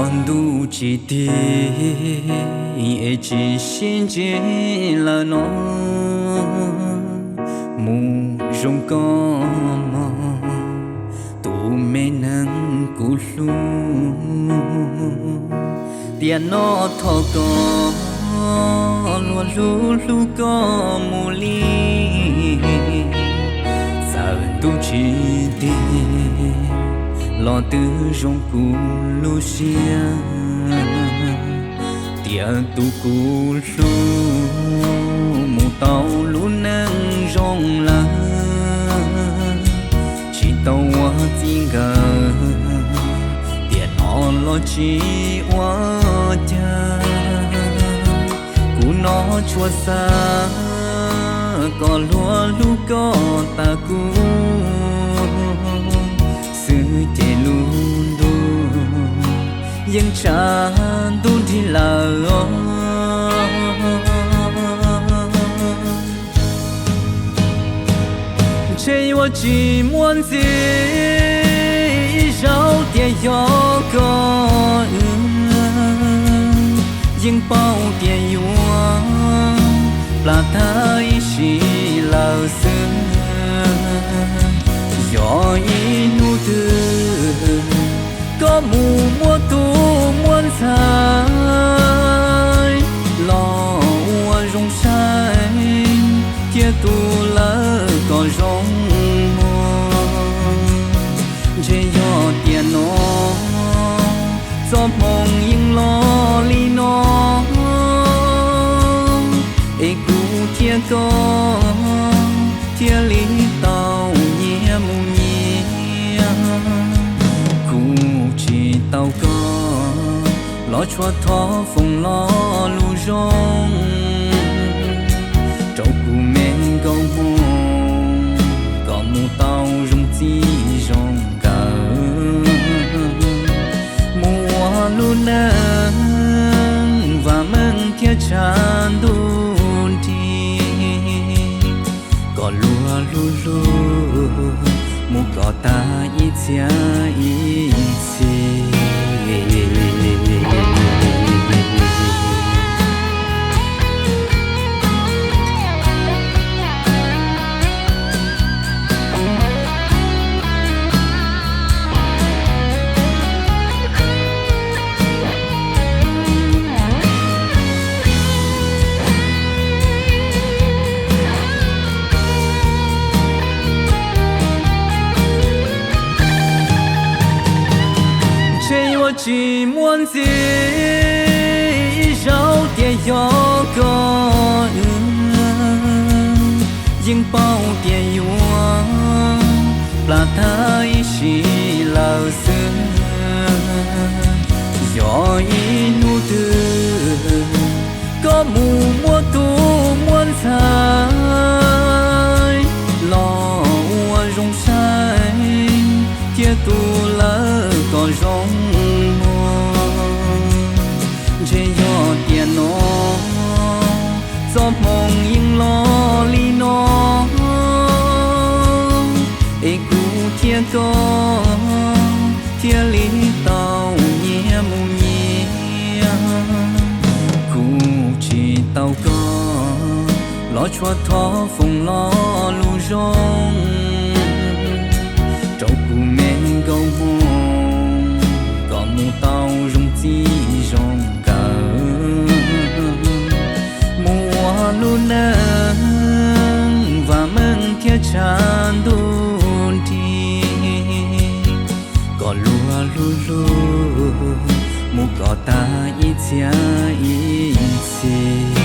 Ntuj tsis tig es tsis sib ntsib lawm no, mus zoo koj mog, tus me neeg kuv hlub. Tiam no thov koj luag hlub hlub koj mus li. Txawm ntuj tsis tig los twb zoo kuv lub siab, tias tus kuv hlub mus tau lub neej zoo lawm, tsis tau ua txij nkawm, tiam no los tsis ua cas. Kuv no tsuas xav kom luag hlub koj tas kuv xwb ces lub ntuj yeej tshav ntuj nrig lawm os. Ntshe yuav tsis muaj ntxiv ib zaug tias yog koj, yeej paub tias yuav plam tag ib sim lawm xwb. Yog ib hnub twg koj mus muaj tus muaj ntxhais los ua zoo saib thiab tu lawv kom zoo mog. Ntshe yog tiam no txoj hmoo yeej los li no, es kuv thiab koj thiaj li tau nyias mus nyias. Kuv tsis tau koj los tsuas thov foom lo lus zoo rau kuv me nkauj hmoob kom mus tau zoo txij zoo nkawm, mus ua lub neej vam meej thiab tshav ntuj nrig, kom luag hlub hlub mus kom tag ib txhia ib txhis. Ntshe yuav tsis muaj ntxiv ib zaug tias yog koj, yeej paub tias yuav plam tag ib sim lawm xwb. Yog ib hnub twg koj mus muaj tus muaj ntxhais los ua zoo saib thiab tu lawv kom zoo mog. Ntshe yog tiam no txoj hmoo yeej los li no, es kuv thiab koj thiaj li tau nyias mus nyias. Kuv tsis tau koj los tsuas thov foom lo lus zoo rau kuv me nkauj hmoob kom mus tau zoo txij zoo nkawm, mus ua lub neej vam meej thiab tshav ntuj nrig, kom luag hlub hlub mus kom tag ib txhia ib txhis.